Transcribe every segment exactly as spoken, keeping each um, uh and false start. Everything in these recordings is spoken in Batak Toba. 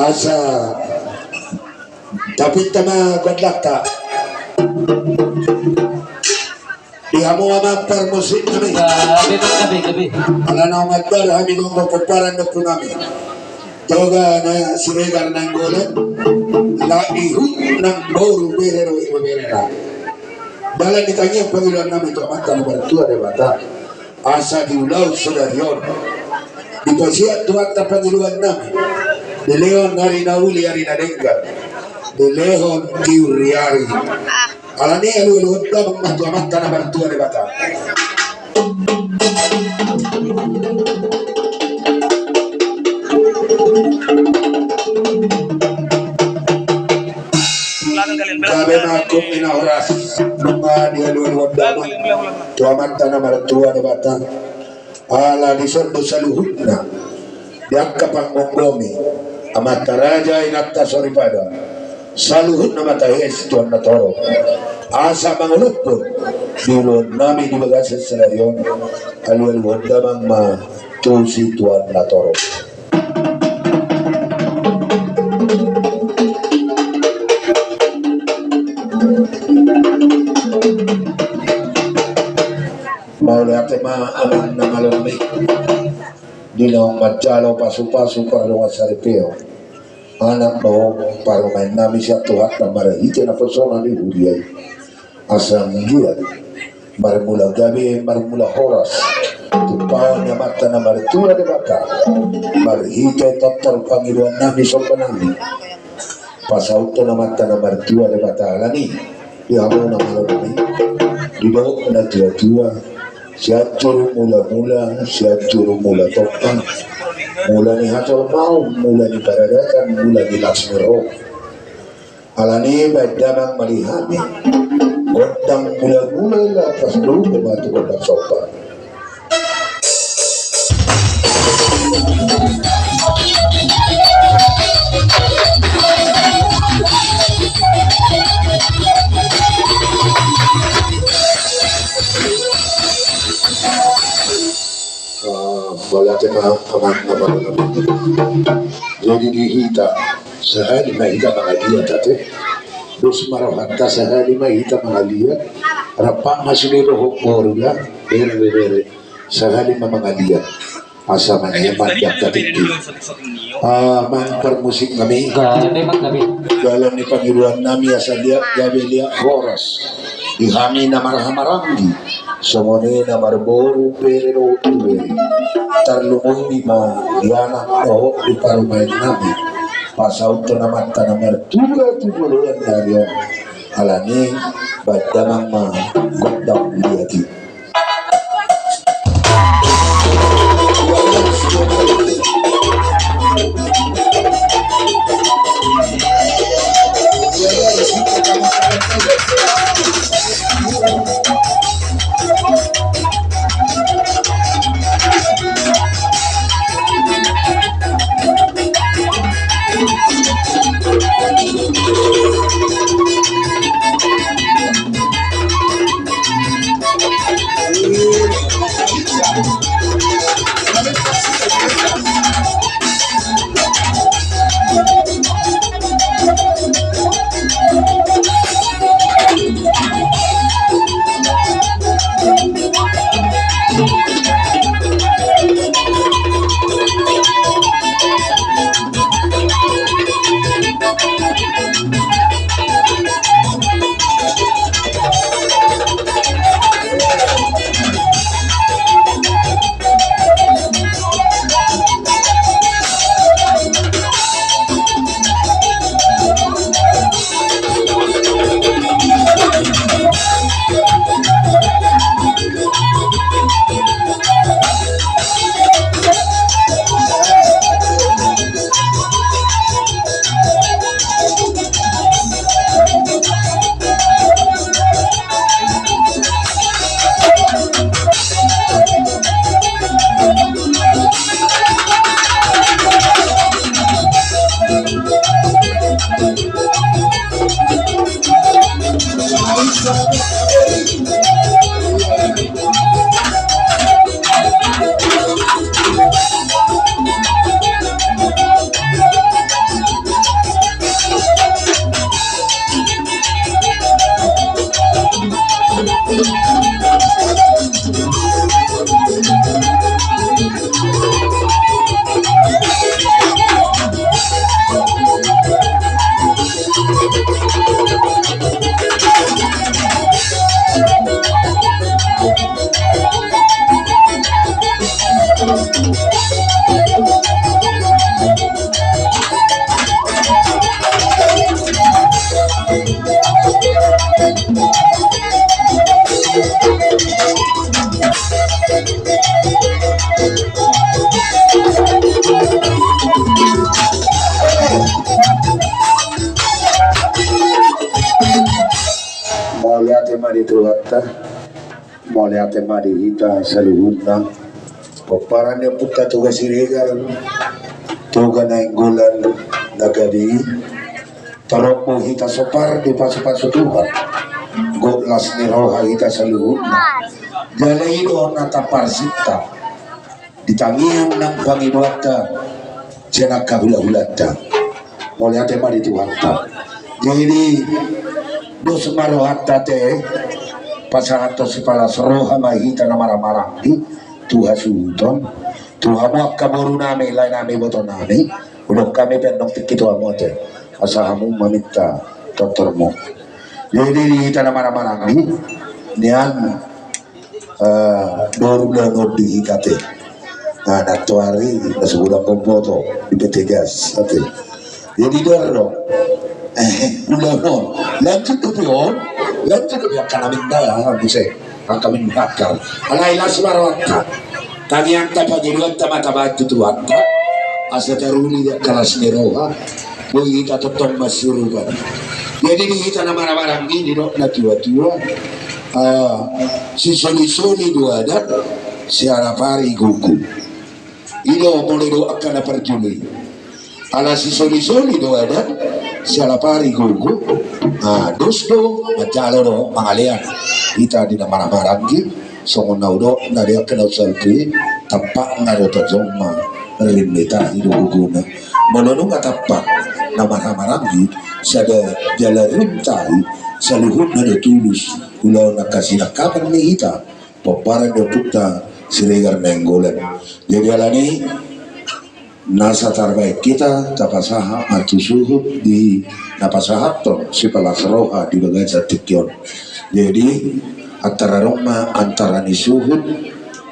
Asa tapinta ma gondangta. Di hamu amang parmusik nami. Ala naung mandar hami gomgom pomparan ni ompu nami Toga na Siregar Nainggolan. Laho ihut nang boru bere do ibeberena. Dalan ni tangiang pangidoan nami tu Amanta na martua Debata. Asa diulahon sadari on, dipasiat Tuhanta pangidoan nami. Dilehon ari na uli, ari na denggan. Dilehon tiur ni ari. Alani i alualuhon damang ma tu Amanta na martua Debata. Gabe ma angkup ni na horas. Nunga dialualuhon damang tu Amanta na martua Debata. Ala dison do saluhutna di angka panggomgomi amanta raja, inanta soripada, saluhutna ma tahe situan na torop. Asa mangolophon di ulaon nami di bagasan sadari on, alualuhon damang ma tu situan na torop. Mauliate ma amang na malo nami. Di naung manjalo pasupasu pardongan saripeon, anak dohot parumaen nami sian Tuhanta marhite naposona ni huria i. Asa anggiat marmula gabe, marmula horas tumpahon ni Amanta na martua Debata. Marhite tortor pangidoan nami somba nami, pasauthon Amanta na martua Debata. Alani i di hamu na malo nami, didok natuatua, Sianjur mulamula, Sianjur mula tompa, mula ni hatolmaon, mula ni paradaton, mula ni las ni roha. Alani i baen damang ma di hami gondang mulamula, laos pas luhut ma tu gondang somba. Ah, mauliate ma amang na malo nami. Jadi di hita, sahali ma hita mangaliat ate. Dos ma rohanta, sahali ma hita mangaliat. Rap ma sude dohot boru da, bere, bere, bere. Sahali ma mangaliat. Asa mangian ma di angka tingki. Ah, amang parmusik nami. Dalan ni pangidoan nami asa liat gabe, liat horas di hami na marhahamaranggi, songon i na marboru, bere dohot ibebere. Tarlumobi ma di anak dohot di parumaen nami. Pasauthon Amanta na martua tu joloan ni ari on. Alani i baen damang ma gondang liat i. Ma di Tuhanta, mauliate ma di hita saluhutna. Pomparan ni ompunta Toga Siregar, Toga Nainggolan na gabe i, torop do hita so par dipasupasu Tuhan. Gok las ni roha hita saluhutna. Jala i do na taparsinta di tangiang nang pangidoanta sian angka hulahulanta. Mauliate ma di Tuhanta. Jadi dos ma rohanta ate, pasahathon sipalas roha ma hita na marhahamaranggi tu hasuhuton, tu hamu angka borunami, laenami, ibotonami. Hudok hami pe annon tingki tu hamu ate, asa hamu maminta tortormu. Jadi di hita na marhahamaranggi, nian Eh, dohot ulaon on di hita ate. Nah, nantoari na so godang boboto di P T Gas ate. Jadi dohot do, eh, ulaon on, lanjut dope on, lanjut dope angka na minta, ah, muse angka minta. Alai las ma rohanta, tangiangta, pangidoanta ma tabahen tu Tuhanta, asa taruli di angka las ni roha. Boi hita tongtong masiurupan. Jadi di hita na marhahamaranggi, didok natuatua, ah, sisolisoli do adat, siala pari gogo. I do molo didok angka na parjolo i. Ala sisolisoli do adat, siala pari gogo. Ah, dos do manjalo dohot mangalean hita di na marhahamaranggi. Songon na hudok na di angka na salpu i, tampakna do tajom ma rim ni tahi do gogona. Molo nunga tampak na marhahamaranggi, sada jala rim tahi, saluhutna do tulus ulaon angka sinangkapan ni hita pomparan ni ompunta Siregar Nainggolan. Jadi alani nasa tarbahen hita, tapasahat ma tu suhut di na pasahathon sipalas roha di bagasan tingki on. Jadi antara adong ma antara ni suhut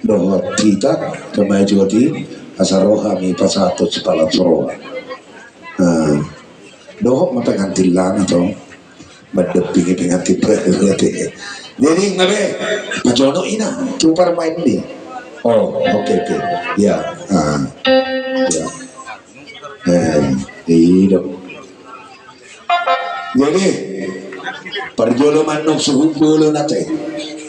dohot hita, tama i joti, asa ro hami pasahathon sipalas roha. Nah, dohot ma pengantin lama tong. Mandampingi pengantin baru ate. Jadi nga be, pajonok i na tu parumaenmi. Oh, oke, oke. Ya, ah, ya. Eh, i do. Jadi parjolo ma annon suhut bolon ate.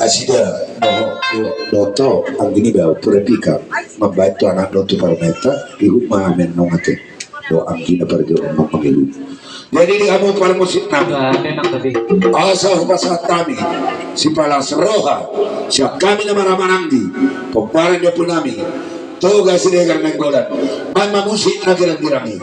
Nasida dohot, dohot anggi ni bau pura pika mambahen tu anak dohot tu parumaenta, ihut ma hami annon ate. Dohot anggi na parjolo ma mangilu. Jadi di hamu parmusiknami, asa hupasahat hami sipalas roha sian hami na marhahamaranggi, pomparan ni ompunami Toga Siregar Nainggolan. Bahen ma musik na girang-girang i.